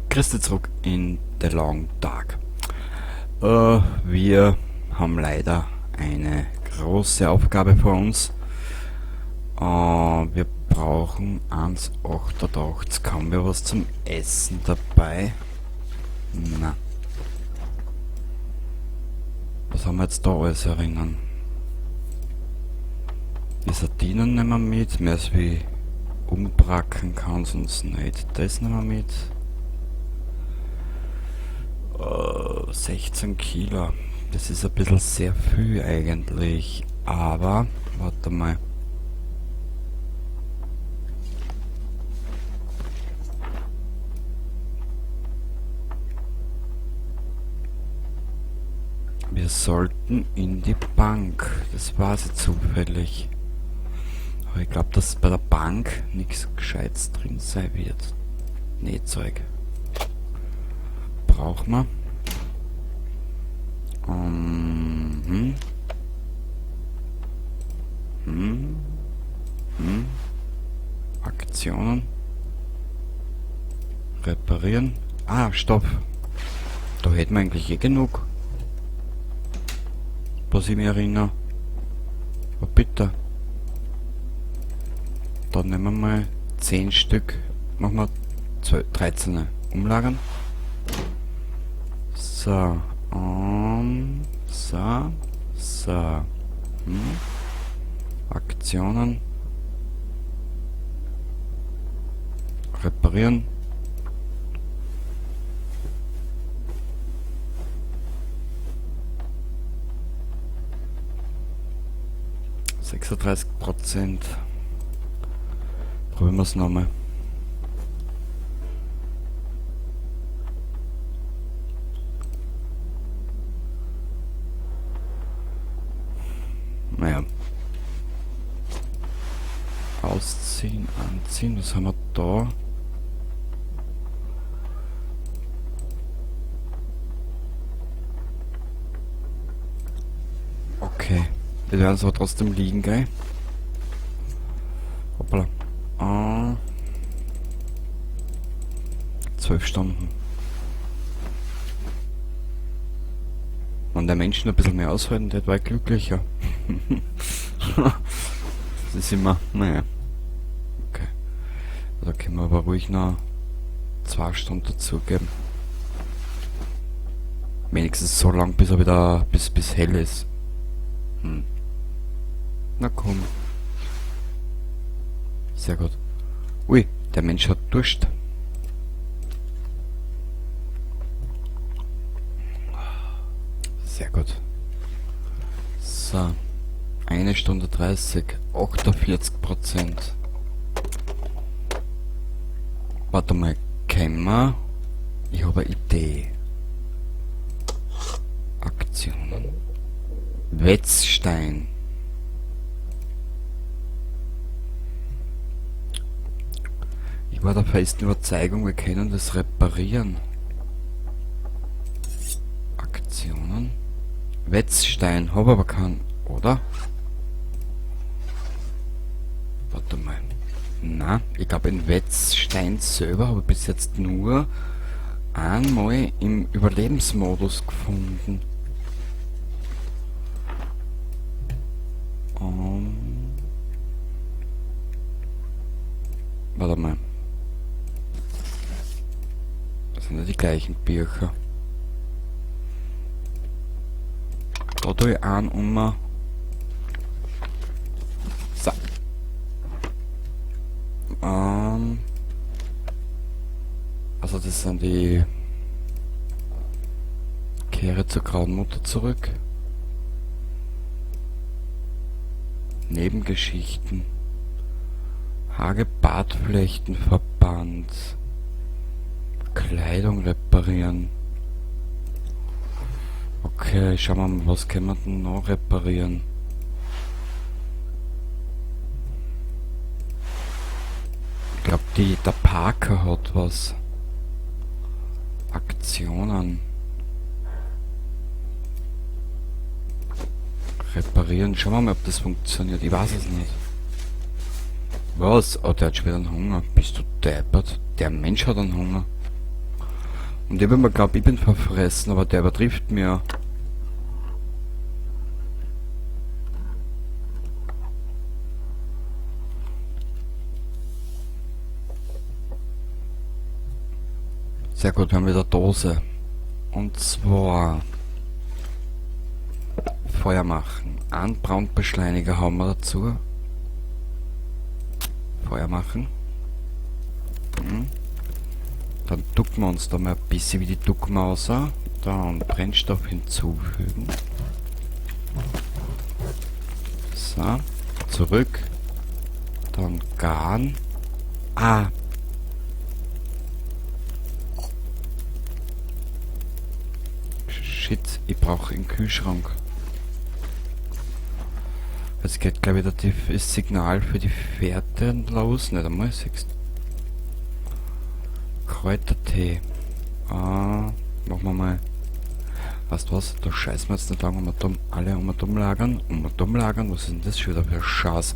Grüß dich zurück in The Long Dark. Wir haben leider eine große Aufgabe vor uns. Wir brauchen 1,88. Haben wir was zum Essen dabei? Na. Was haben wir jetzt da alles erinnern? Die Sardinen nehmen wir mit, mehr als wie umbracken kann sonst nicht. Das nehmen wir mit. 16 Kilo. Das ist ein bisschen sehr viel eigentlich. Aber, warte mal. Wir sollten in die Bank. Das war sie zufällig. Aber ich glaub, dass bei der Bank nichts Gescheites drin sein wird. Nee, Zeug. Brauchen wir. Aktionen. Reparieren. Ah, stopp. Da hätten wir eigentlich eh genug. Was ich mich erinnere. Oh, bitte. Dann nehmen wir mal 10 Stück. Machen wir 13. Umlagern. So. So. So. Aktionen. Reparieren. 36%. Probieren wir's nochmal. Naja. Ausziehen, anziehen, was haben wir da? Okay. Wir werden es aber trotzdem liegen, gell? Hoppala. 12 Stunden. Wenn der Mensch noch ein bisschen mehr aushalten, der war glücklicher. Das ist immer, naja. Okay. Da können wir aber ruhig noch 2 Stunden dazugeben. Wenigstens so lang, bis er wieder, bis hell ist. Na komm. Sehr gut. Ui, der Mensch hat Durst. Sehr gut. So. 1 Stunde 30. 48%. Warte mal, können wir? Ich habe eine Idee. Aktionen. Wetzstein. Ich war der festen Überzeugung, wir können das reparieren. Aktionen. Wetzstein, hab aber keinen, oder? Warte mal. Na, ich glaub, in Wetzstein selber habe ich bis jetzt nur einmal im Überlebensmodus gefunden. Warte mal. Das sind ja die gleichen Bücher. Da tue ich einen um. So. Also das sind die Kehre zur Grauen Mutter zurück. Nebengeschichten. Hagebartflechtenverband. Kleidung reparieren. Okay, schauen wir mal, was können wir denn noch reparieren? Ich glaub, der Parker hat was. Aktionen. Reparieren. Schauen wir mal, ob das funktioniert. Ich weiß es nicht. Was? Oh, der hat schon wieder einen Hunger. Bist du deppert? Der Mensch hat einen Hunger. Und ich hab immer glaubt, ich bin verfressen, aber der übertrifft mir. Sehr gut, wir haben wieder Dose. Und zwar Feuer machen. Einen Brandbeschleuniger haben wir dazu. Feuer machen. Dann ducken wir uns da mal ein bisschen wie die Duckmauser. Dann Brennstoff hinzufügen. So, zurück. Dann Garn. Ah. Shit, ich brauche einen Kühlschrank. Jetzt geht gleich wieder das Signal für die Fährte los. Nicht einmal, siehst. Kräutertee. Ah, machen wir mal. Weißt du was? Da scheißen wir jetzt nicht lange alle umlagern. Umlagern, was ist denn das schon wieder für ein Scheiß?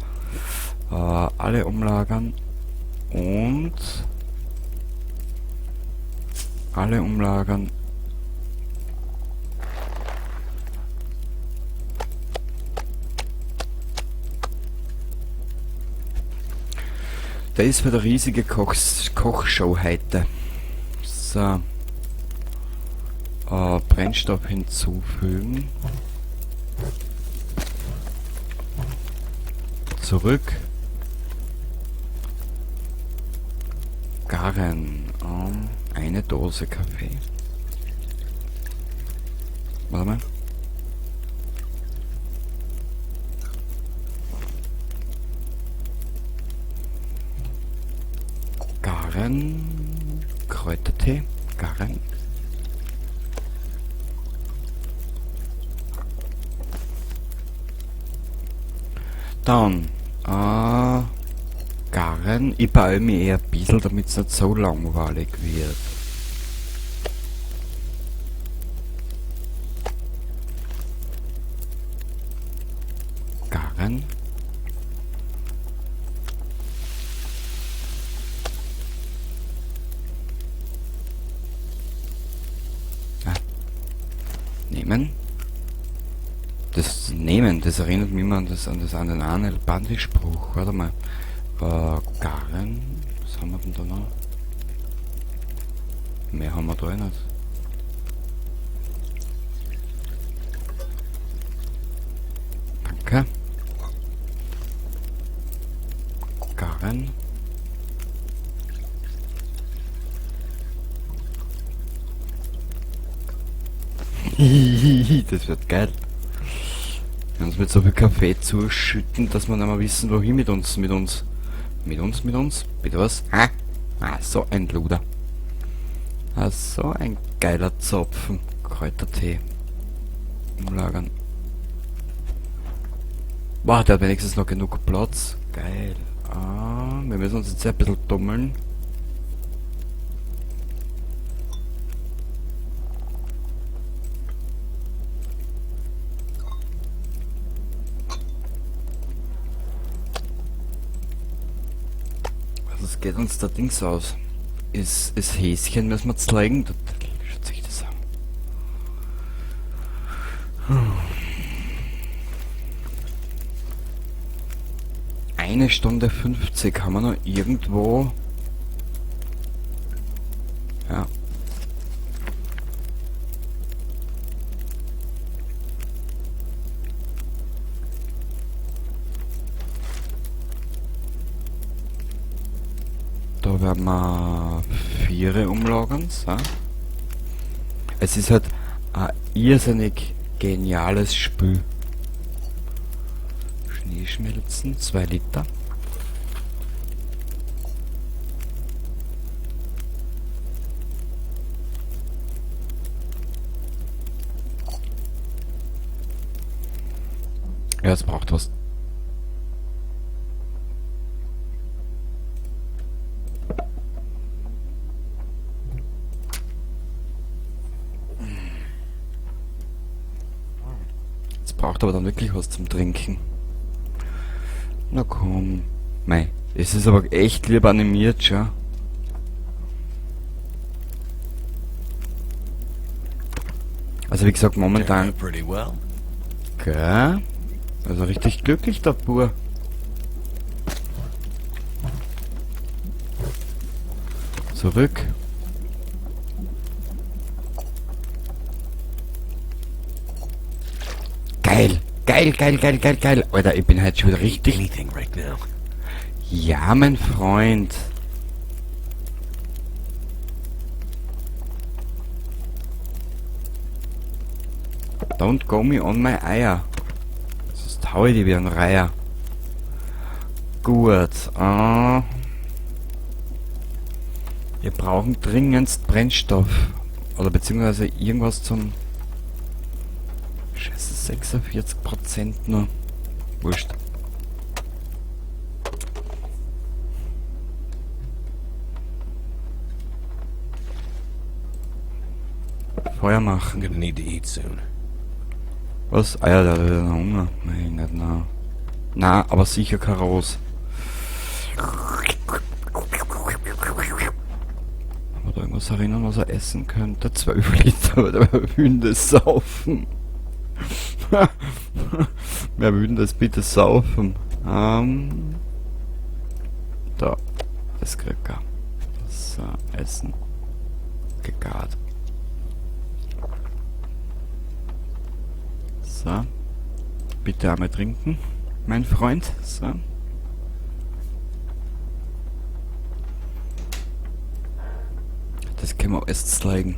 Alle umlagern und alle umlagern. Da ist wieder riesige Kochshow heute. So. Brennstoff hinzufügen. Zurück. Garen. Eine Dose Kaffee. Warte mal. Garen. Kräutertee. Garen. Dann, Garen. Ich beeile mich eher ein bisschen, damit's nicht so langweilig wird. Garen. Ah. Nehmen. Das Nehmen, das erinnert mich immer an den einen Bandy-Spruch. Warte mal. Garen, was haben wir denn da noch? Mehr haben wir da nicht. Danke. Garen. Das wird geil. Wenn uns mit so viel Kaffee zuschütten, dass wir nicht mehr wissen, wohin mit uns, mit uns. Mit uns, mit uns? Bitte was? Ha? Ah, so ein Luder. Ah, so ein geiler Zopfen. Kräutertee. Umlagern. Boah, der hat wenigstens noch genug Platz. Geil. Ah, wir müssen uns jetzt ein bisschen tummeln. Was geht uns da Dings aus? Ist Häschen müssen wir zeigen. Schaut sich das an. Eine Stunde 50 haben wir noch irgendwo. Ja. Da werden wir 4 umlagern. So. Es ist halt ein irrsinnig geniales Spiel. Schneeschmelzen, 2 Liter. Ja, es braucht was. Es braucht aber dann wirklich was zum Trinken. Na komm. Mei, es ist aber echt lieb animiert, schau. Also wie gesagt, Turned momentan... out pretty well. Gell? Also richtig glücklich, der Bub. Zurück. Geil. Geil, geil, geil, geil, geil. Alter, ich bin halt schon wieder richtig... Anything right now. Ja, mein Freund. Don't go me on my Eier. Sonst hau ich die wie ein Reiher. Gut. Wir brauchen dringendst Brennstoff. Oder beziehungsweise irgendwas zum... Scheiße, 46% nur. Wurscht. Feuer machen. I'm gonna need to eat soon. Was? Ah ja, der hat wieder Hunger. Nein, nicht, na. Na, aber sicher kein Rose. Kann man da irgendwas erinnern, was er essen könnte? 12 Liter, aber wer will denn das saufen? Wer will denn das bitte saufen? Da. Das kriegt er. So, Essen. Gegart. So. Bitte einmal trinken, mein Freund. So. Das können wir alles zeigen.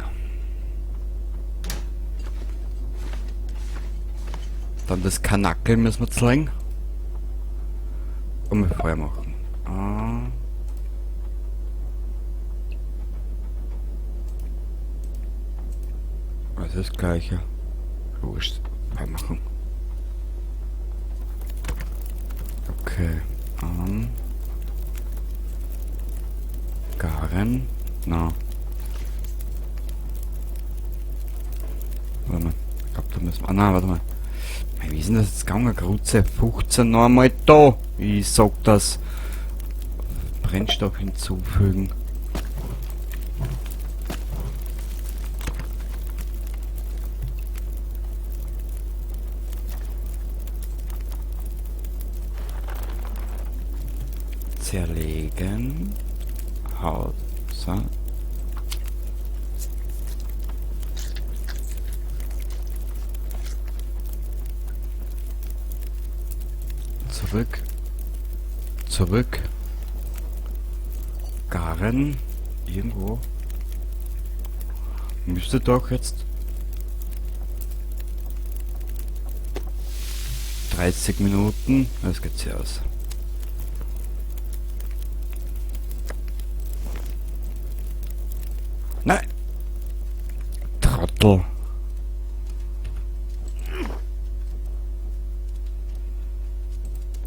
Dann das Kanackel müssen wir zeigen. Und wir Feuer machen. Ah. Das ist das Gleiche. Wurscht. Feuer machen. Okay. Garen. Na. Warte mal. Ich glaub, da müssen wir. Ah, nein, warte mal. Mei, wie ist denn das jetzt gegangen? Grutze 15 noch einmal da. Ich sag das. Brennstoff hinzufügen. Zerlegen. Haut. So. Zurück. Zurück. Garen. Irgendwo. Müsste doch jetzt 30 Minuten. Das geht sehr aus. Nein! Trottel!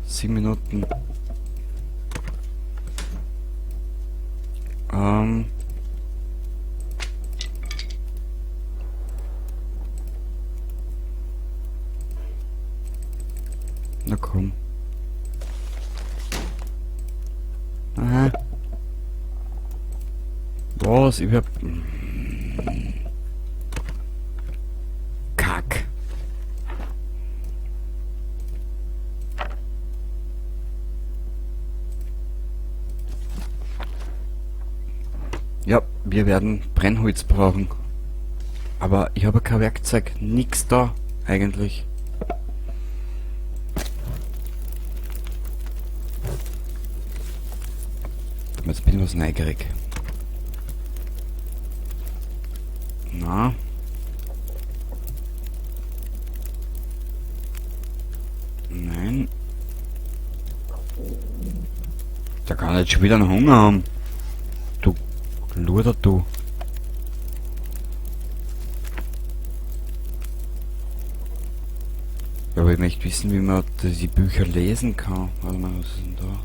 7 Minuten. Na komm. Aha. Was? Ich hab... Kack. Ja, wir werden Brennholz brauchen. Aber ich habe kein Werkzeug. Nix da, eigentlich. Jetzt bin ich was neugierig. Na? Nein. Da kann ich jetzt schon wieder einen Hunger haben. Du Luder, du. Ja, aber ich möchte wissen, wie man die Bücher lesen kann. Warte mal, was ist denn da?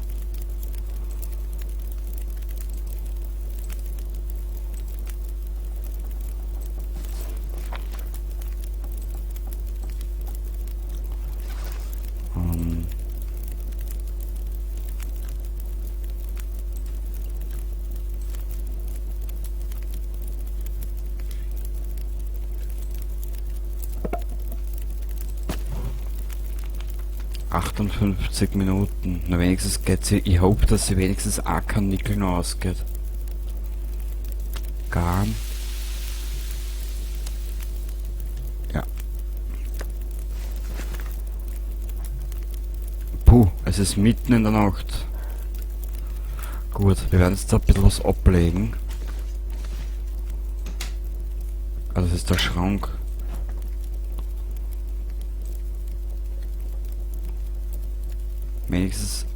58 Minuten. Na, wenigstens geht sie. Ich hoffe, dass sie wenigstens auch kein Nickel noch ausgeht. Garn. Ja. Puh, es ist mitten in der Nacht. Gut, wir werden jetzt da ein bisschen was ablegen. Ah, das ist der Schrank. Wenigstens.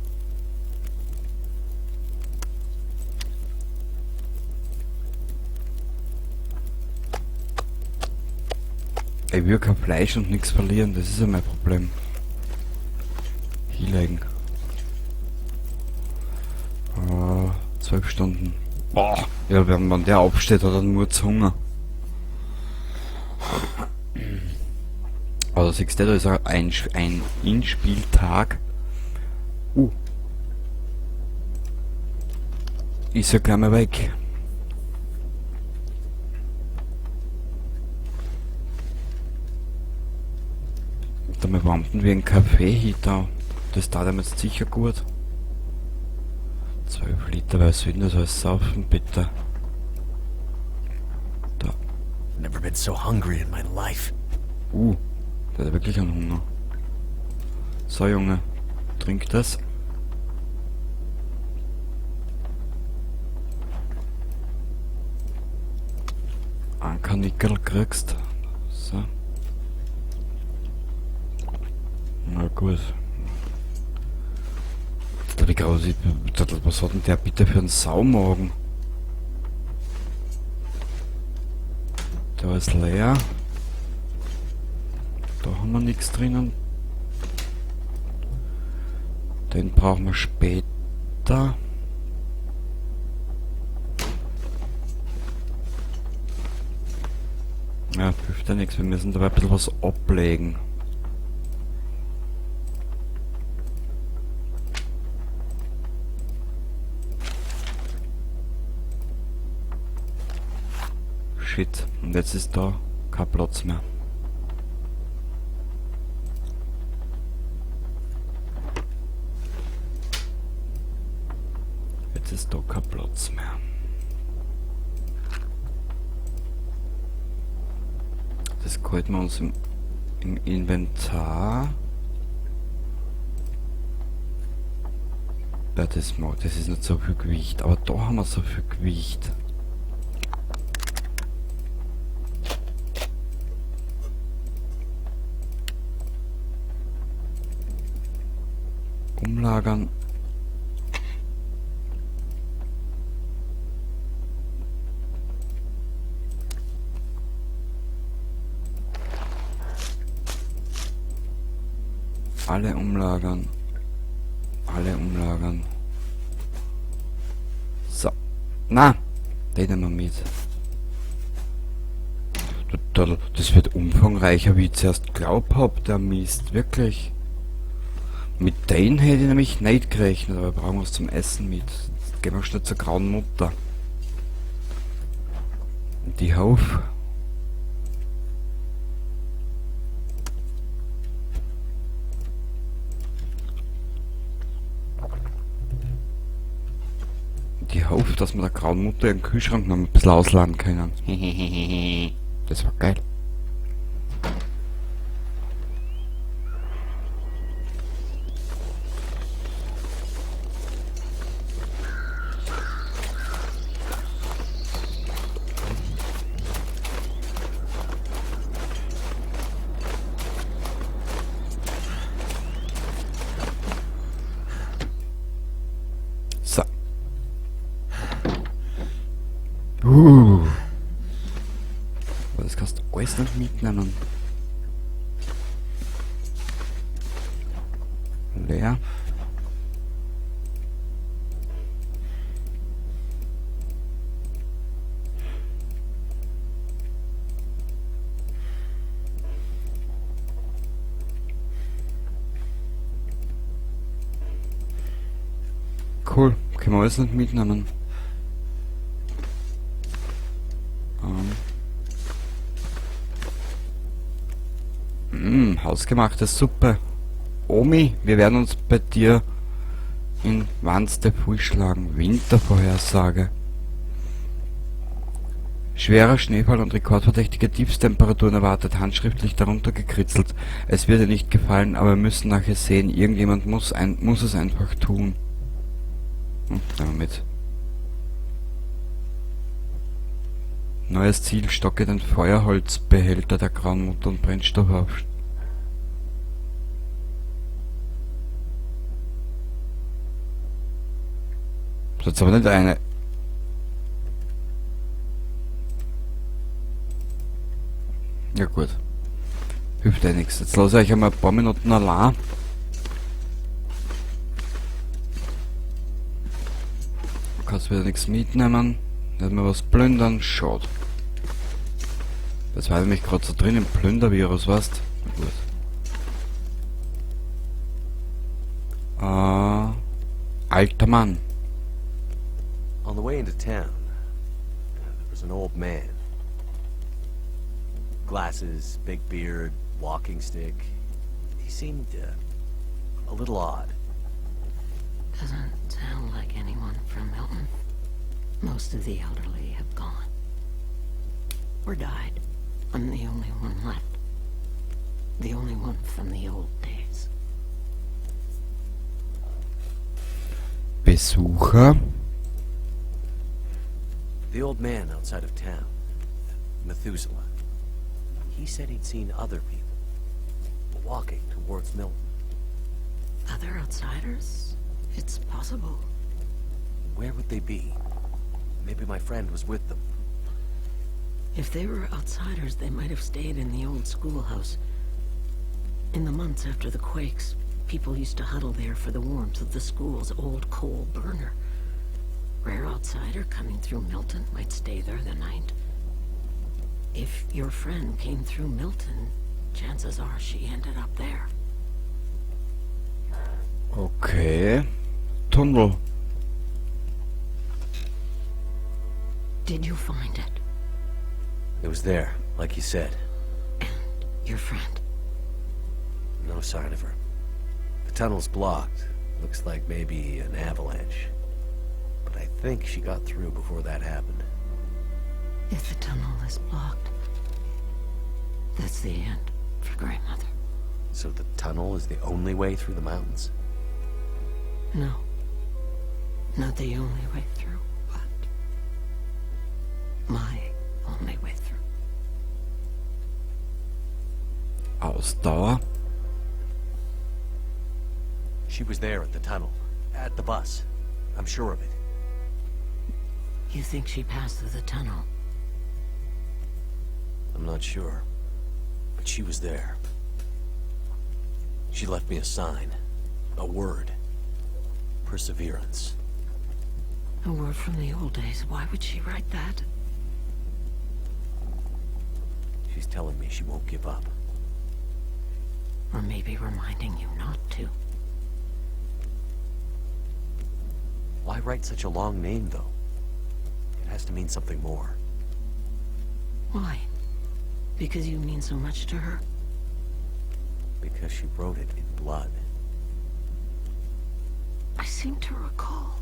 Ich will kein Fleisch und nichts verlieren, das ist ja mein Problem. Hinlegen. 12 Stunden. Boah, ja, wenn der aufsteht, hat er nur Hunger. Also siehst du, da ist ein Inspieltag. Ist ja gleich mal weg. Damit wandern wir einen Kaffee hin da. Das tat ihm jetzt sicher gut. 12 Liter, wer soll denn das alles saufen, bitte? Da. Never been so hungry in my life. Der hat wirklich einen Hunger. So, Junge, trink das. Ein Kanickel kriegst. So. Na gut. Wie groß ist, was hat denn der bitte für einen Saumagen? Da ist leer. Da haben wir nichts drinnen. Den brauchen wir später. Ja, hilft ja nichts. Wir müssen dabei ein bisschen was ablegen. Shit, und jetzt ist da kein Platz mehr. Jetzt ist da kein Platz mehr. Das halten wir uns im Inventar. Ja, das ist nicht so viel Gewicht, aber da haben wir so viel Gewicht. Umlagern. Alle umlagern. Alle umlagern. So. Na, den nehmen wir mit. Das wird umfangreicher, wie ich zuerst glaub hab, der Mist. Wirklich. Mit denen hätte ich nämlich nicht gerechnet, aber wir brauchen was zum Essen mit. Jetzt gehen wir schnell zur grauen Mutter. Die Hof. Die Hof, dass wir der grauen Mutter ihren Kühlschrank noch ein bisschen ausladen können. Das war geil. So. Aber das kannst du alles nicht mitnehmen. Leer. Cool, können wir alles nicht mitnehmen. Hausgemachte Suppe. Omi, wir werden uns bei dir in Wanste vorschlagen. Wintervorhersage. Schwerer Schneefall und rekordverdächtige Tiefstemperaturen erwartet, handschriftlich darunter gekritzelt. Es wird ihr nicht gefallen, aber wir müssen nachher sehen. Irgendjemand muss es einfach tun. Nehmen wir mit. Neues Ziel, stocke den Feuerholzbehälter der Grauen Mutter und Brennstoff auf. Das ist jetzt aber nicht eine... Ja gut. Hilft ja nichts. Jetzt lasse ich euch einmal ein paar Minuten allein. Du kannst wieder nichts mitnehmen. Nicht mehr was plündern. Schade. Das war nämlich gerade so drin im Plündervirus, weißt? Na gut. Alter Mann. On the way into town, there was an old man. Glasses, big beard, walking stick. He seemed a little odd. Doesn't sound like anyone from Milton. Most of the elderly have gone. Or died. I'm the only one left. The only one from the old days. Besucher? The old man outside of town, Methuselah. He said he'd seen other people walking towards Milton. Other outsiders? It's possible. Where would they be? Maybe my friend was with them. If they were outsiders, they might have stayed in the old schoolhouse. In the months after the quakes, people used to huddle there for the warmth of the school's old coal burner. Rare outsider coming through Milton might stay there the night. If your friend came through Milton, chances are she ended up there. Okay. Tunnel. Did you find it? It was there, like you said. And your friend? No sign of her. The tunnel's blocked. Looks like maybe an avalanche. But I think she got through before that happened. If the tunnel is blocked, that's the end for Grandmother. So the tunnel is the only way through the mountains? No. Not the only way through, but my only way through. Ausdauer. She was there at the tunnel, at the bus. I'm sure of it. You think she passed through the tunnel? I'm not sure, but she was there. She left me a sign, a word. Perseverance. A word from the old days. Why would she write that? She's telling me she won't give up. Or maybe reminding you not to. Why write such a long name, though? It has to mean something more. Why? Because you mean so much to her? Because she wrote it in blood. I seem to recall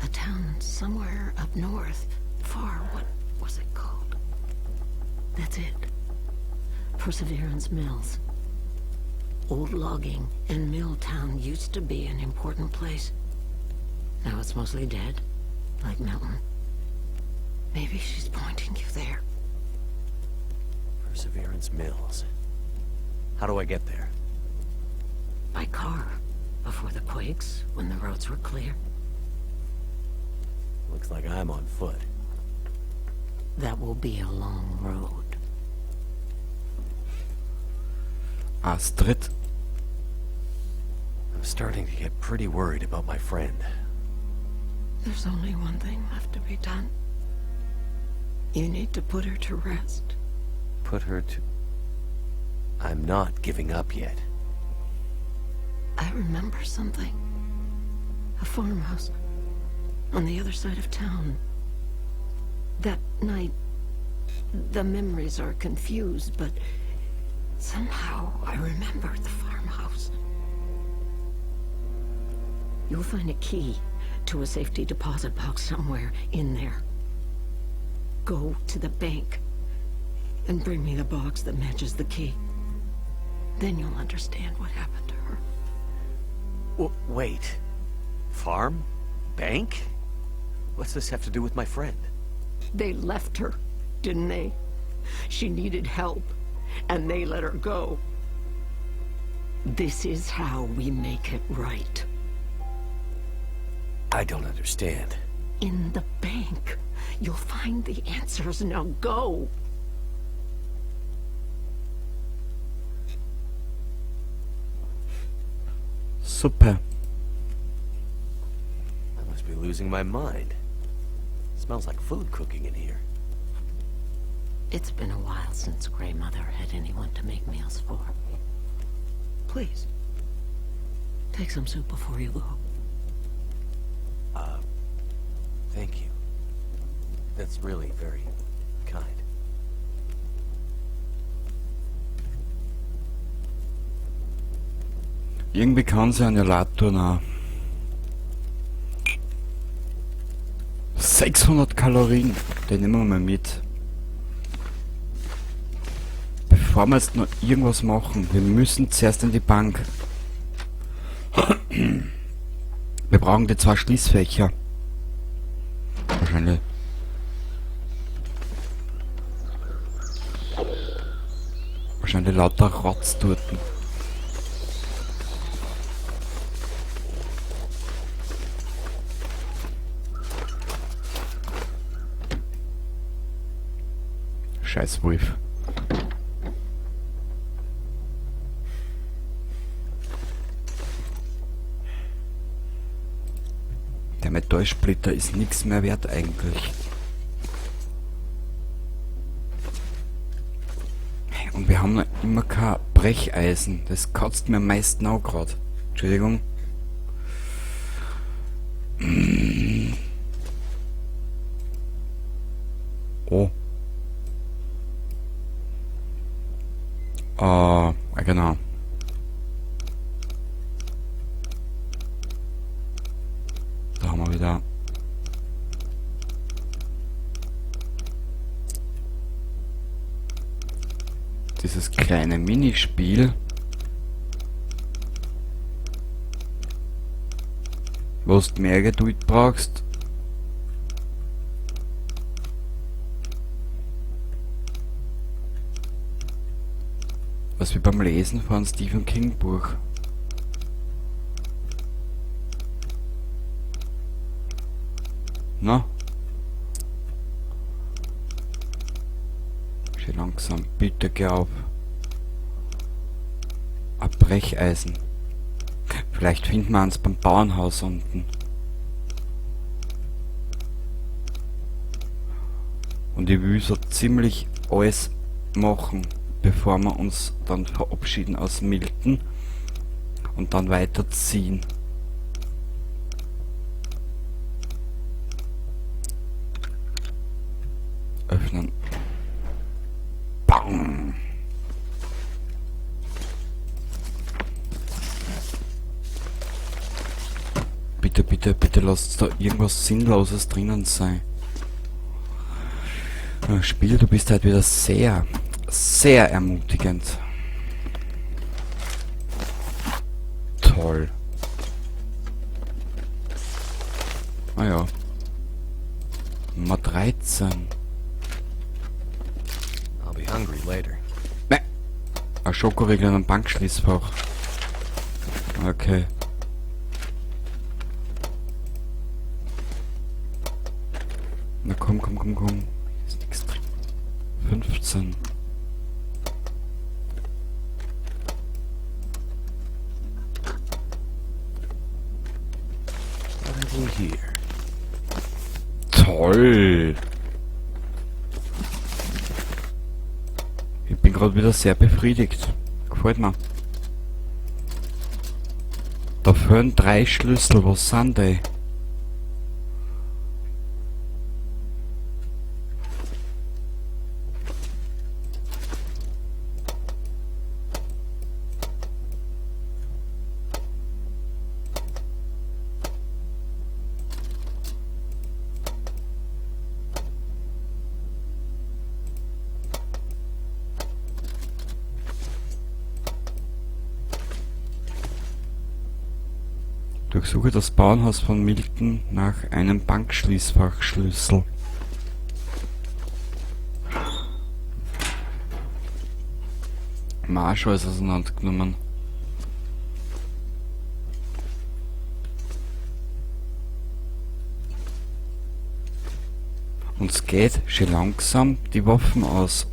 a town somewhere up north, far, what was it called? That's it. Perseverance Mills. Old logging and mill town used to be an important place. Now it's mostly dead, like Milton. Maybe she's pointing you there. Perseverance Mills. How do I get there? By car. Before the quakes, when the roads were clear. Looks like I'm on foot. That will be a long road. Astrid. I'm starting to get pretty worried about my friend. There's only one thing left to be done. You need to put her to rest. Put her to... I'm not giving up yet. I remember something. A farmhouse on the other side of town. That night, the memories are confused, but Somehow I remember the farmhouse. You'll find a key to a safety deposit box somewhere in there. Go to the bank and bring me the box that matches the key. Then you'll understand what happened to her. Wait. Farm? Bank? What's this have to do with my friend? They left her, didn't they? She needed help, and they let her go. This is how we make it right. I don't understand. In the bank, you'll find the answers. Now go. Super. I must be losing my mind. Smells like food cooking in here. It's been a while since Grey Mother had anyone to make meals for. Please, take some soup before you go. Thank you. That's really very kind. Irgendwie kann sie an ihr leid tun auch. 600 Kalorien, den nehmen wir mal mit. Bevor wir jetzt noch irgendwas machen, wir müssen zuerst in die Bank. Wir brauchen die 2 Schließfächer. Wahrscheinlich. Wahrscheinlich lauter Rotz dort. Scheiß Wolf. Der Metallsplitter ist nix mehr wert eigentlich. Und wir haben noch immer kein Brecheisen. Das kotzt mir am meisten auch grad. Entschuldigung. Oh. Genau. Da haben wir wieder. Dieses kleine Minispiel. Wo du mehr Geduld brauchst. Was wie beim Lesen von Stephen King Buch. Na? Schön langsam, bitte geh auf. Ein Brecheisen. Vielleicht finden wir eins beim Bauernhaus unten. Und ich will so ziemlich alles machen, bevor wir uns dann verabschieden aus Milton und dann weiterziehen. Öffnen. Bam! Bitte, bitte, bitte lasst da irgendwas Sinnloses drinnen sein. Spiel, du bist halt wieder sehr, sehr ermutigend. Toll. Ah ja. Nummer 13. I'll be hungry later. Ne. Ein Schokoriegel in einem Bankschließfach. Okay. Na komm, komm, komm, komm. Ist nix drin. 15. What have we here? Toll! Ich bin grad wieder sehr befriedigt. Gefällt mir. Da fehlen 3 Schlüssel. Was sind die? Durchsuche das Bauernhaus von Milton nach einem Bankschließfachschlüssel. Marsch alles auseinandergenommen. Und es geht schon langsam die Waffen aus.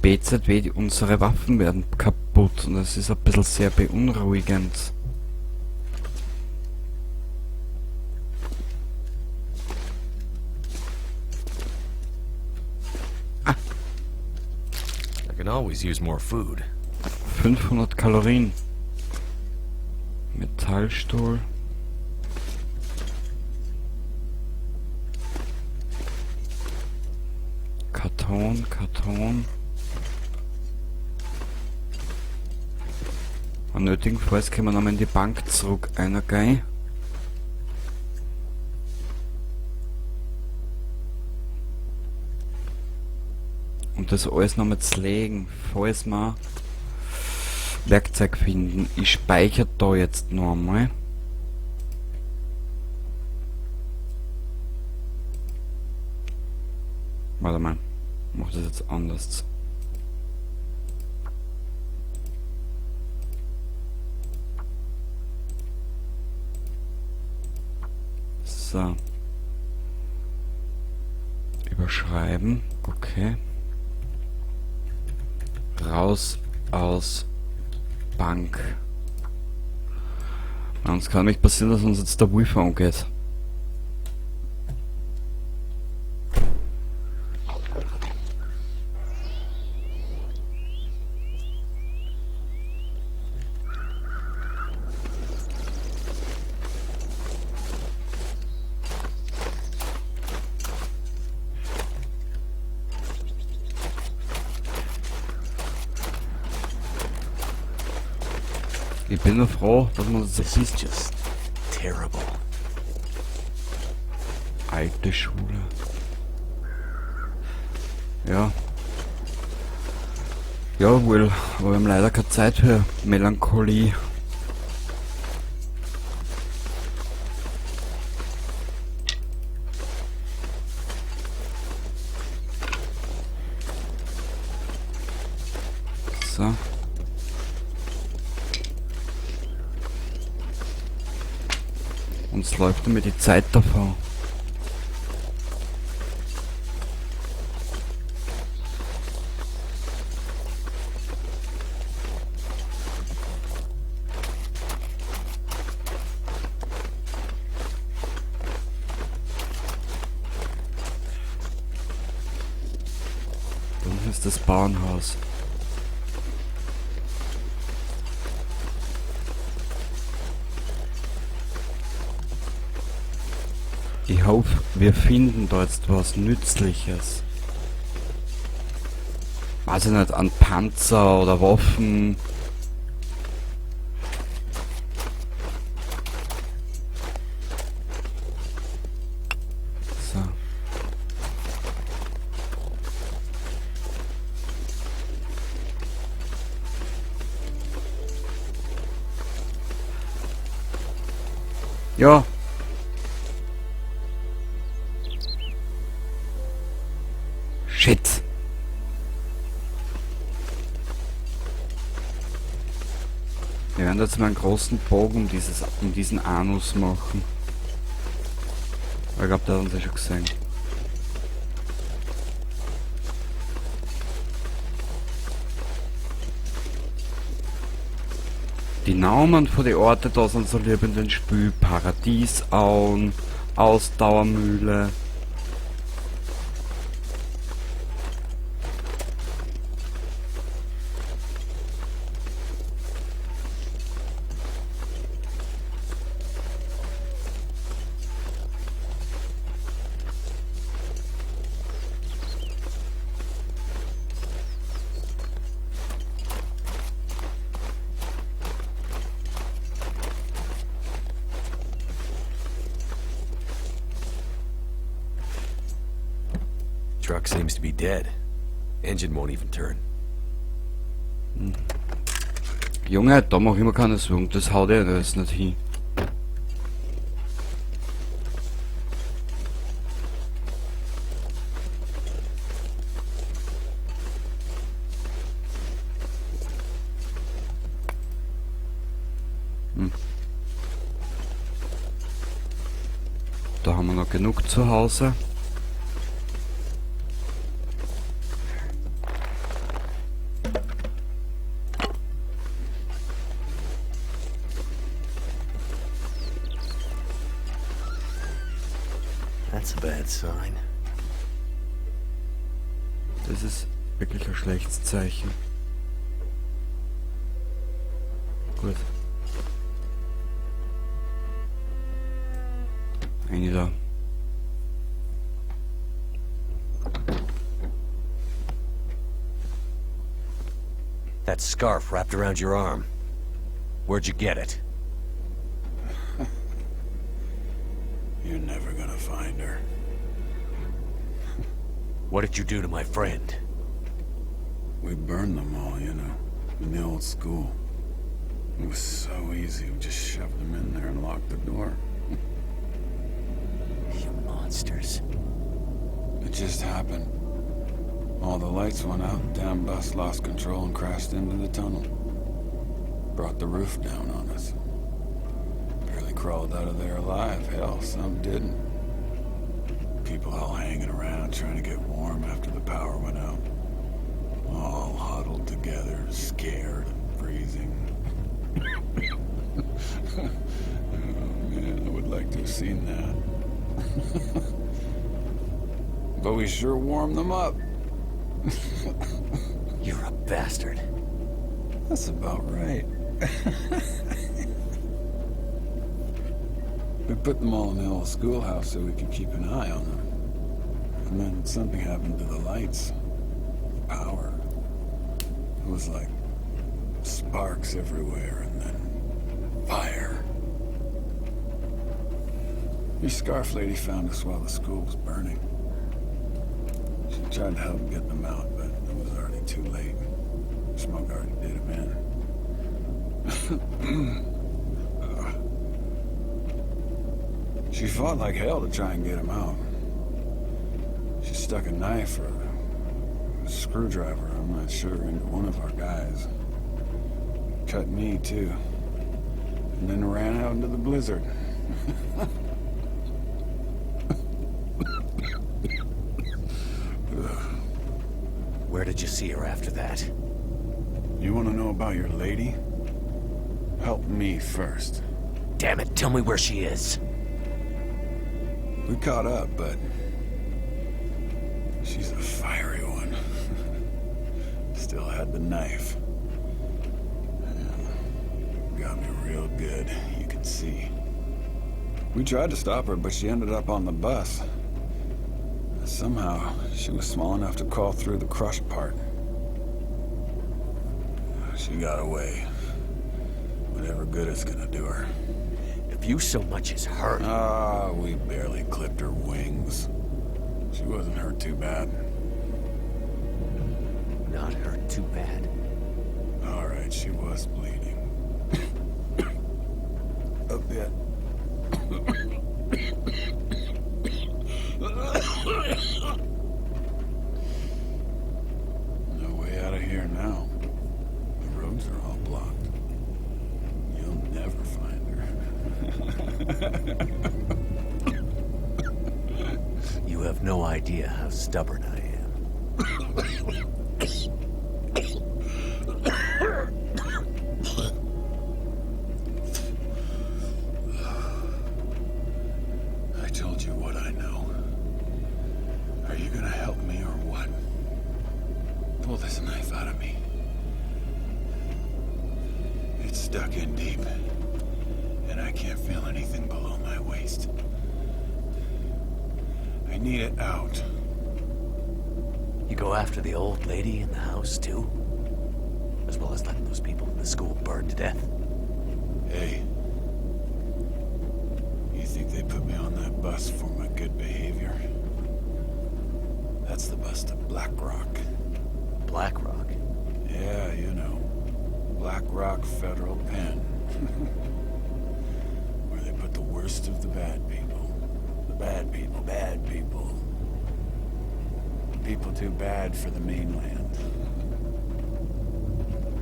BZW, unsere Waffen werden kaputt und das ist ein bisschen sehr beunruhigend. Ah. I can always use more food. 500 Kalorien. Metallstuhl. Karton, Karton. Am nötigenfalls können wir nochmal in die Bank zurück eingehen. Und das alles nochmal zu legen, falls wir Werkzeug finden. Ich speichere da jetzt noch einmal. Warte mal, ich mach das jetzt anders. So. Überschreiben. Okay. Raus aus Bank. Uns kann nicht passieren, dass uns jetzt der Wolf angeht. Ich bin nur froh, dass man das This is just terrible. Alte Schule. Ja. Ja, Will, aber wir haben leider keine Zeit für Melancholie. So. Uns läuft damit die Zeit davon. Da unten ist das Bauernhaus. Ich hoffe, wir finden da jetzt was Nützliches. Weiß ich nicht, an Panzer oder Waffen. So. Ja. Shit. Wir werden jetzt mal einen großen Bogen um diesen Anus machen. Ich glaub, der hat uns ja schon gesehen. Die Namen von den Orten da sind so lieb in den Spiel. Paradiesauen, Ausdauermühle. Truck seems to be dead. Engine won't even turn. Junge, da mach ich mir keine Sorgen, das haut eh alles nicht hin. Da haben wir noch genug zu Hause. That's a bad sign. Das ist wirklich ein schlechtes Zeichen. Gut. Eine da. That scarf wrapped around your arm. Where'd you get it? You're never gonna find her. What did you do to my friend? We burned them all, you know, in the old school. It was so easy. We just shoved them in there and locked the door. You monsters. It just happened. All the lights went out, the damn bus lost control and crashed into the tunnel. Brought the roof down on us. Barely crawled out of there alive. Hell, some didn't. People all hanging around trying to get warm after the power went out. All huddled together, scared and freezing. Oh man, I would like to have seen that. But we sure warmed them up. You're a bastard. That's about right. We put them all in the old schoolhouse so we could keep an eye on them. And then something happened to the lights. The power. It was like sparks everywhere and then fire. Your scarf lady found us while the school was burning. She tried to help get them out, but it was already too late. Smoke already did them in. She fought like hell to try and get him out. She stuck a knife or a screwdriver, I'm not sure, into one of our guys. Cut me, too. And then ran out into the blizzard. Where did you see her after that? You want to know about your lady? Help me first. Damn it, tell me where she is. We caught up, but she's a fiery one. Still had the knife. Yeah. Got me real good, you can see. We tried to stop her, but she ended up on the bus. Somehow, she was small enough to crawl through the crushed part. She got away. Whatever good it's gonna do her. If you so much as hurt... Ah, we barely clipped her wings. She wasn't hurt too bad. Not hurt too bad. All right, she was bleeding. A bit. No way out of here now. The roads are all blocked. You'll never find her. You have no idea how stubborn I am. I told you what I know. Are you gonna help me or what? Pull this knife out of me. It's stuck in deep, and I can't feel anything below my waist. I need it out. You go after the old lady in the house, too? As well as letting those people in the school burn to death? Hey. You think they put me on that bus for my good behavior? That's the bus to Black Rock. Black Rock? Yeah, you know. Black Rock Federal Pen. Where they put the worst of the bad people. The bad people, bad people. People too bad for the mainland.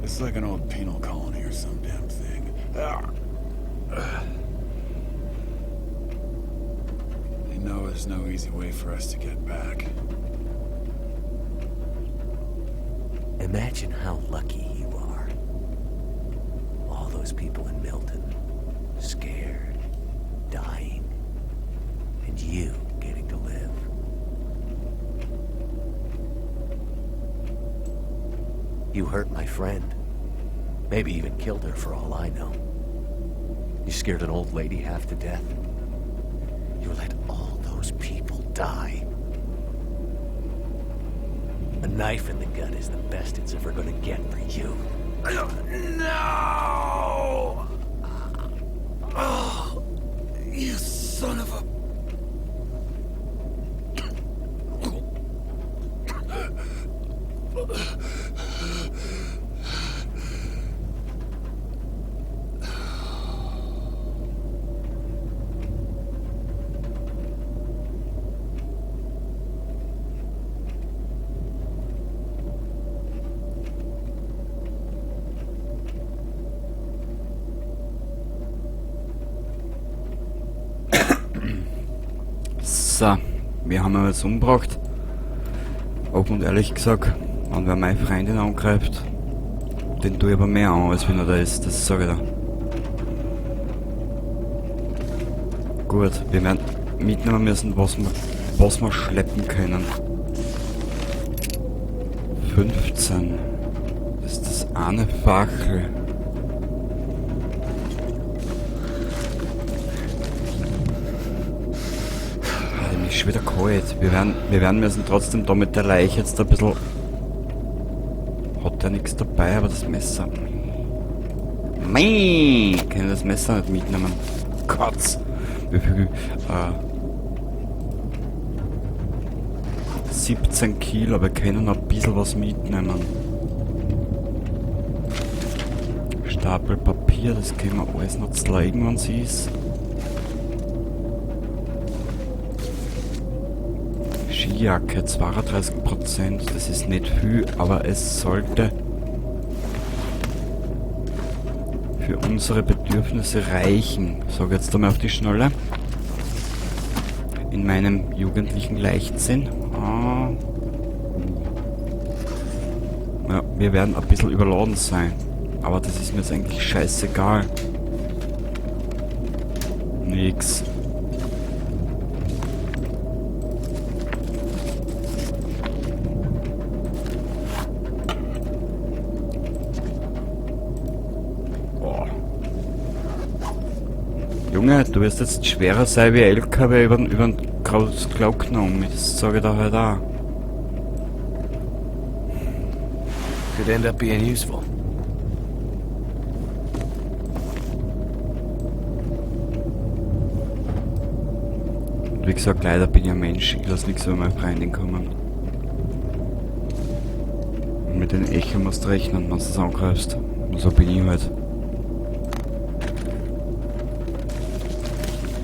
It's like an old penal colony or some damn thing. Ah. They know there's no easy way for us to get back. Imagine how lucky you are. All those people in Milton, scared, dying, and you getting to live. You hurt my friend. Maybe even killed her for all I know. You scared an old lady half to death. You let all those people die. A knife in the gut is the best it's ever gonna get for you. No! Oh, you son of a... So, wir haben ihn jetzt umgebracht. Offen und ehrlich gesagt, wenn wer meine Freundin angreift, den tue ich aber mehr an, als wenn er da ist, das sage ich da. Gut, wir werden mitnehmen müssen, was wir schleppen können. 15. Das ist das eine Fackel. Ist wieder kalt. Wir werden müssen trotzdem da mit der Leiche jetzt ein bisschen... Hat der nichts dabei, aber das Messer... Mei! Kann ich das Messer nicht mitnehmen. Kotz! Wie viel? 17 Kilo, aber wir können noch ein bisschen was mitnehmen. Stapel Papier, das können wir alles noch zerlegen, wenn es ist. Skijacke, 32%, das ist nicht viel, aber es sollte für unsere Bedürfnisse reichen. Sag jetzt einmal auf die Schnelle. In meinem jugendlichen Leichtsinn. Ah. Ja, wir werden ein bisschen überladen sein. Aber das ist mir jetzt eigentlich scheißegal. Nix. Junge, du wirst jetzt schwerer sein wie LKW über den Glockner, das sage ich da halt auch. Could end up being useful. Wie gesagt, leider bin ich ein Mensch, ich lass nichts über meine Freundin kommen. Und mit den Echo musst du rechnen, wenn du das angreifst. Und so bin ich halt.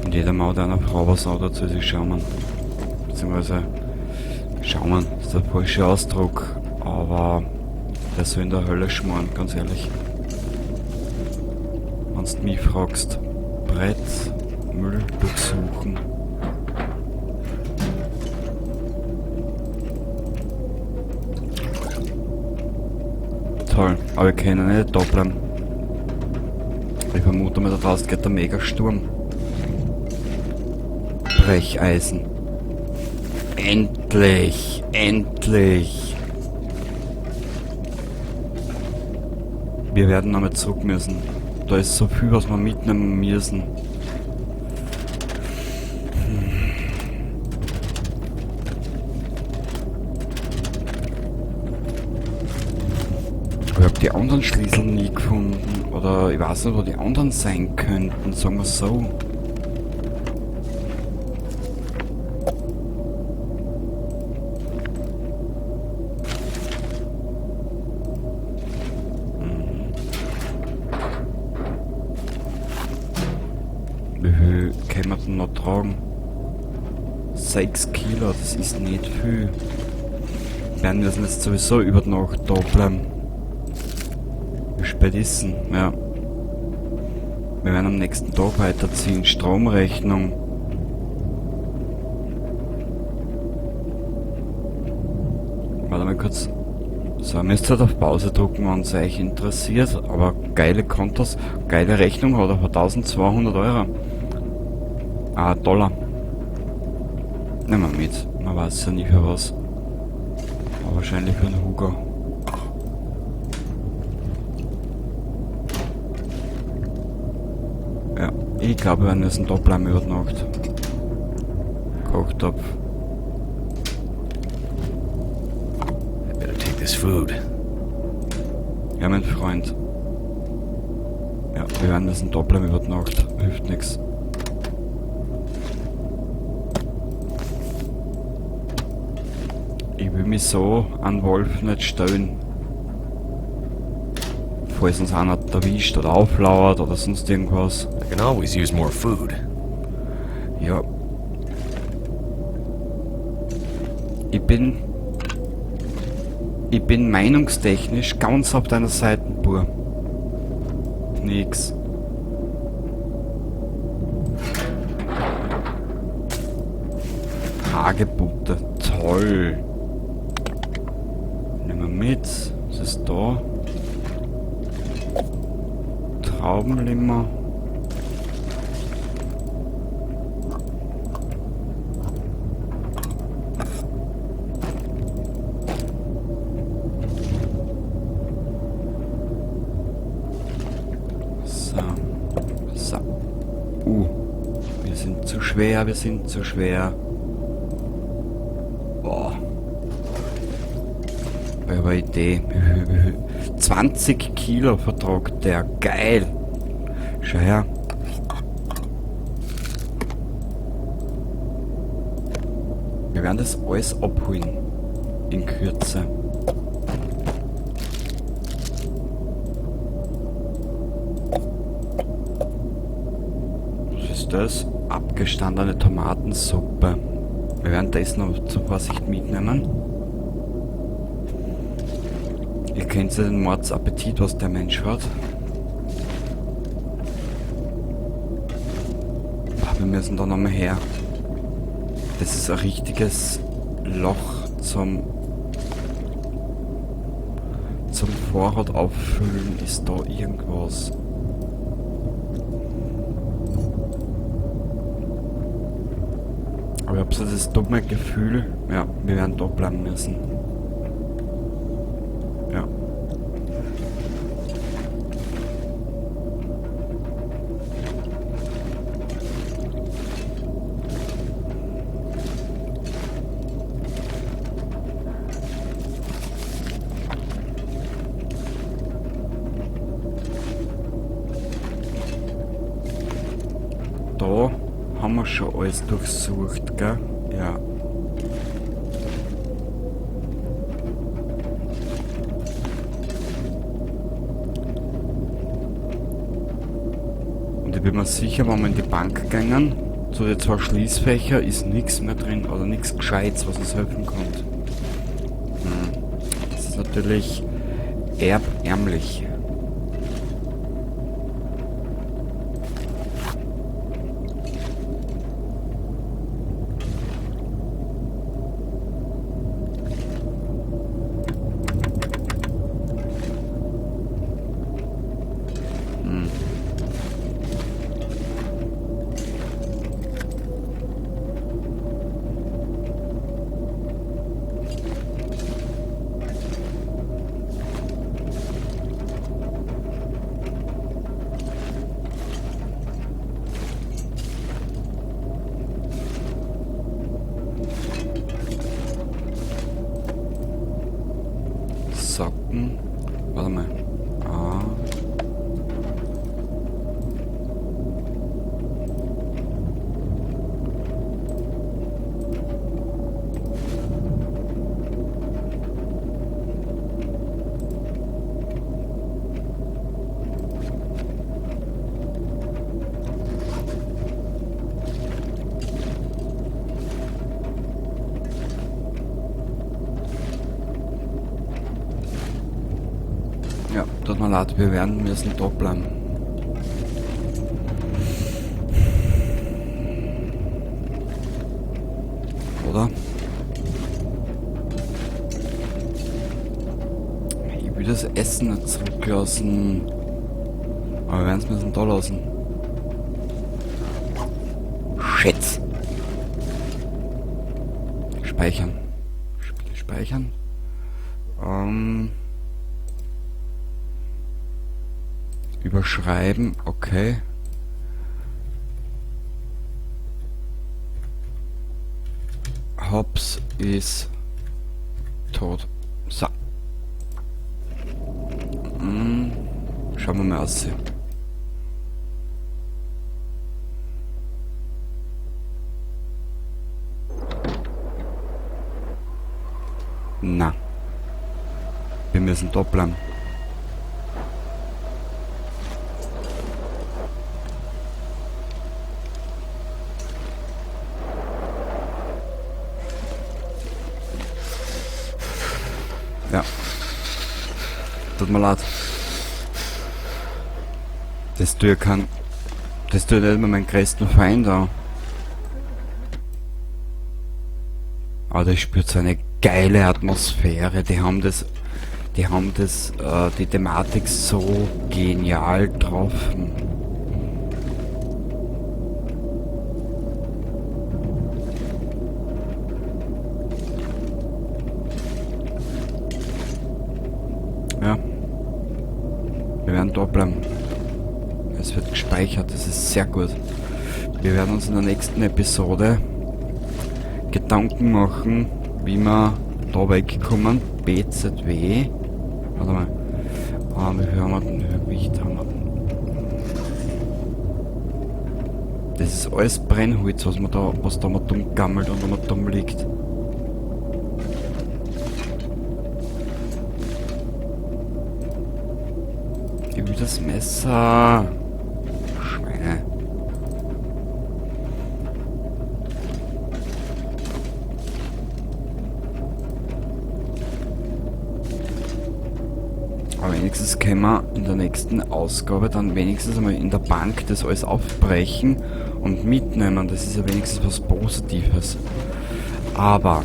Und jeder Mann, der einer Frau was hat, dazu sich schauen. Beziehungsweise schauen ist der falsche Ausdruck, aber der soll in der Hölle schmoren, ganz ehrlich. Wenn du mich fragst, Brett, Müll durchsuchen. Toll, aber wir können nicht da bleiben. Ich vermute mal, da draußen geht der Megasturm. Brecheisen. Endlich! Endlich! Wir werden nochmal zurück müssen. Da ist so viel, was wir mitnehmen müssen. Ich hab die anderen Schlüssel nie gefunden. Oder ich weiß nicht, wo die anderen sein könnten, sagen wir so. Wie viel können wir denn noch tragen? 6 Kilo, das ist nicht viel. Wir werden müssen jetzt sowieso über die Nacht da bleiben. Wie spät ist denn? Ja. Wir werden am nächsten Tag weiterziehen. Stromrechnung. Warte mal kurz. So, ihr müsst halt auf Pause drücken, wenn es euch interessiert. Aber geile Kontos, geile Rechnung hat er von 1200 Euro. Ah, Dollar. Nehmen wir mit. Man weiß ja nie für was. Aber wahrscheinlich für einen Hugo. Ja, ich glaube, wir müssen da bleiben über die Nacht. Kochtopf. I better take this food. Ja, mein Freund. Ja, wir werden müssen da bleiben über die Nacht. Hilft nix. Ich will mich so an Wolf nicht stellen. Falls uns einer erwischt oder auflauert oder sonst irgendwas. I can always use more food. Ja. Ich bin meinungstechnisch ganz auf deiner Seite, Bur. Nix. Hagebutte, toll. Nehmen wir mit. Was ist da? Traubenlimmer. So. So. Wir sind zu schwer, wir sind zu schwer. Boah. Aber Idee. 20 Kilo vertragt der. Geil. Schau her. Wir werden das alles abholen. In Kürze. Was ist das? Abgestandene Tomatensuppe. Wir werden das noch zur Vorsicht mitnehmen. Ihr kennt ja den Mordsappetit, was der Mensch hat. Boah, wir müssen da nochmal her. Das ist ein richtiges Loch zum Vorrat auffüllen. Ist da irgendwas? Aber ich hab so das dumme Gefühl, ja, wir werden da bleiben müssen. Ja. Da haben wir schon alles durchsucht, gell? Ja. Und ich bin mir sicher, wenn wir in die Bank gingen, zu den zwei Schließfächer ist nichts mehr drin oder nichts Gescheites, was uns helfen kann. Das ist natürlich erbärmlich. Socken. Warte mal. Ah. Tut mir leid, wir werden müssen da bleiben. Oder? Ich will das Essen nicht zurücklassen. Aber wir werden es müssen da lassen. Shit! Speichern. Spiel speichern. Überschreiben, okay. Hobbs ist tot. So. Schauen wir mal aus. Na. Wir müssen da bleiben. Ja. Tut mir leid. Das tue ich kein. Das tut nicht immer meinen größten Feind an. Aber das spürt so eine geile Atmosphäre. Die haben das. Die haben das, die Thematik so genial getroffen. Ja. Wir werden da bleiben. Es wird gespeichert, das ist sehr gut. Wir werden uns in der nächsten Episode Gedanken machen, wie wir da wegkommen. BZW. Warte mal. Ah, wie viel haben wir denn? Wie viel Gewicht haben wir denn? Das ist alles Brennholz, was man da, was da mal dumm gammelt und mal dumm liegt. Ich will das Messer. Schweine. Aber wenigstens können wir in der nächsten Ausgabe dann wenigstens einmal in der Bank das alles aufbrechen und mitnehmen. Das ist ja wenigstens was Positives. Aber,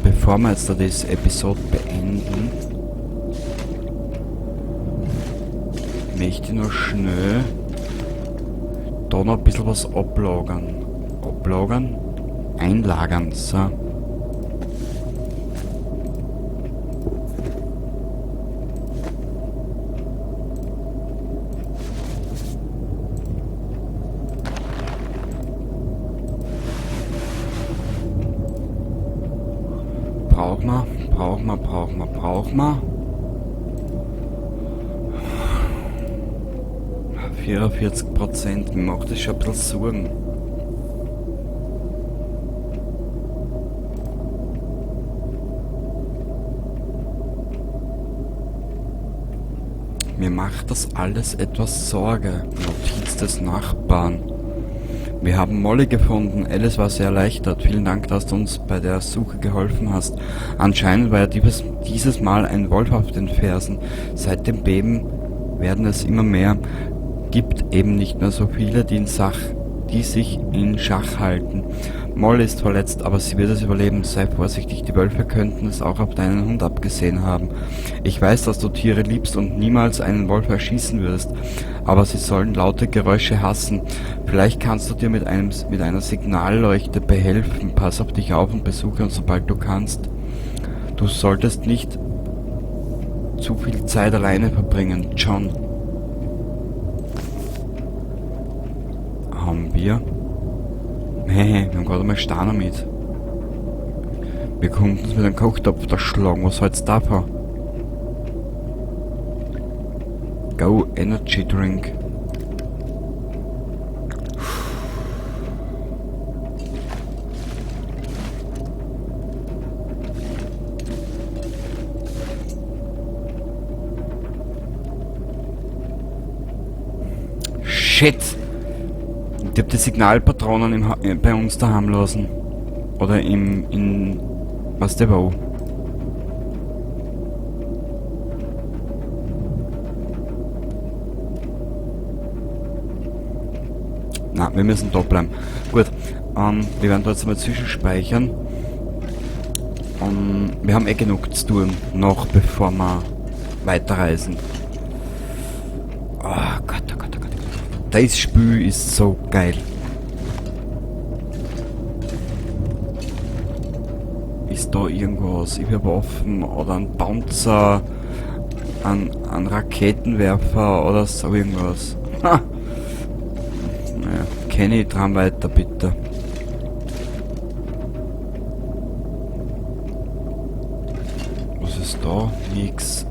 bevor wir jetzt da das Episode beenden, möchte ich noch schnell da noch ein bisschen was ablagern. Ablagern? Einlagern, so. Brauchen wir. 44%, mir macht das schon ein bisschen Sorgen. Mir macht das alles etwas Sorge. Notiz des Nachbarn. Wir haben Molly gefunden. Alice war sehr erleichtert. Vielen Dank, dass du uns bei der Suche geholfen hast. Anscheinend war ja dieses Mal ein Wolf auf den Fersen. Seit dem Beben werden es immer mehr. Gibt eben nicht mehr so viele, die sich in Schach halten. Molly ist verletzt, aber sie wird es überleben. Sei vorsichtig, die Wölfe könnten es auch auf deinen Hund abgesehen haben. Ich weiß, dass du Tiere liebst und niemals einen Wolf erschießen würdest, aber sie sollen laute Geräusche hassen. Vielleicht kannst du dir mit einer Signalleuchte behelfen. Pass auf dich auf und besuche uns, sobald du kannst. Du solltest nicht zu viel Zeit alleine verbringen, John. Haben wir? Hehe, wir haben gerade mal Steiner mit. Wir konnten uns mit einem Kochtopf da schlagen. Was hältst du davon? Go Energy Drink. Shit! Ich hab die Signalpatronen bei uns daheim lassen. Oder in was der wo. Na, wir müssen da bleiben. Gut, wir werden da jetzt mal zwischenspeichern. Wir haben eh genug zu tun, noch bevor wir weiterreisen. Oh Gott, oh Gott, oh Gott, oh Gott. Das Spiel ist so geil. Ist da irgendwas? Ich hab Waffen oder ein Panzer, ein Raketenwerfer oder so irgendwas. Ha! Naja, Kenny, dran weiter bitte. Was ist da? Nix.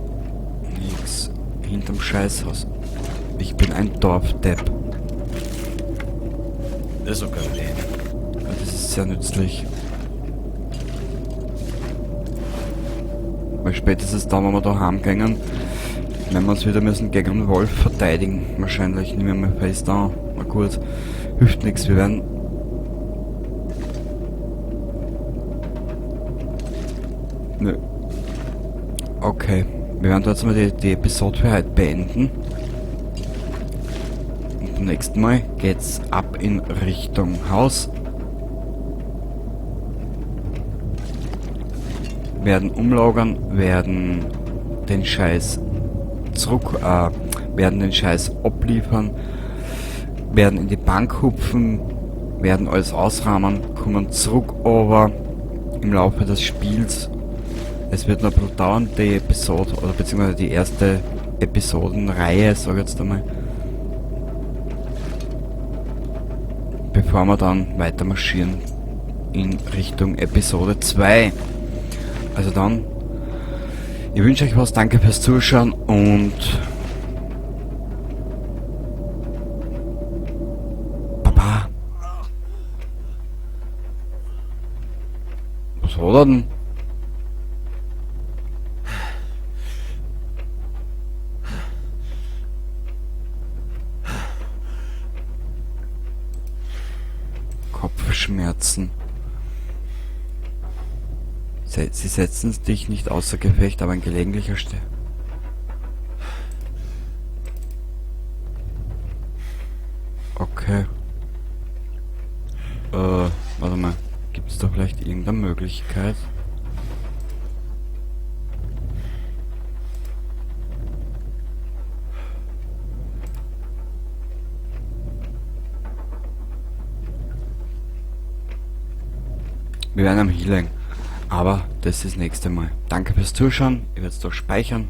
Nix. Hinterm Scheißhaus. Ich bin ein Dorfdepp. This'll come in handy. Ja, das ist sehr nützlich. Weil spätestens dann, wenn wir da heimgehen, wenn wir uns wieder müssen gegen einen Wolf verteidigen. Wahrscheinlich nehmen wir mal fest an. Na gut, hilft nix, wir werden... Nö. Okay, wir werden jetzt mal die Episode für heute beenden. Und beim nächsten Mal geht's ab in Richtung Haus. Werden umlagern, werden den Scheiß zurück, werden den Scheiß abliefern, werden in die Bank hupfen, werden alles ausrahmen, kommen zurück aber im Laufe des Spiels. Es wird noch ein bisschen dauern, die Episode, oder beziehungsweise die erste Episodenreihe, sag ich jetzt einmal. Bevor wir dann weiter marschieren in Richtung Episode 2. Also dann, ich wünsche euch was, danke fürs Zuschauen und Baba. Was hat er denn? Kopfschmerzen. Sie setzen dich nicht außer Gefecht, aber ein gelegentlicher Ste- Okay. Warte mal. Gibt's da vielleicht irgendeine Möglichkeit? Wir werden am Healing. Aber das ist das nächste Mal. Danke fürs Zuschauen. Ich werde es doch speichern.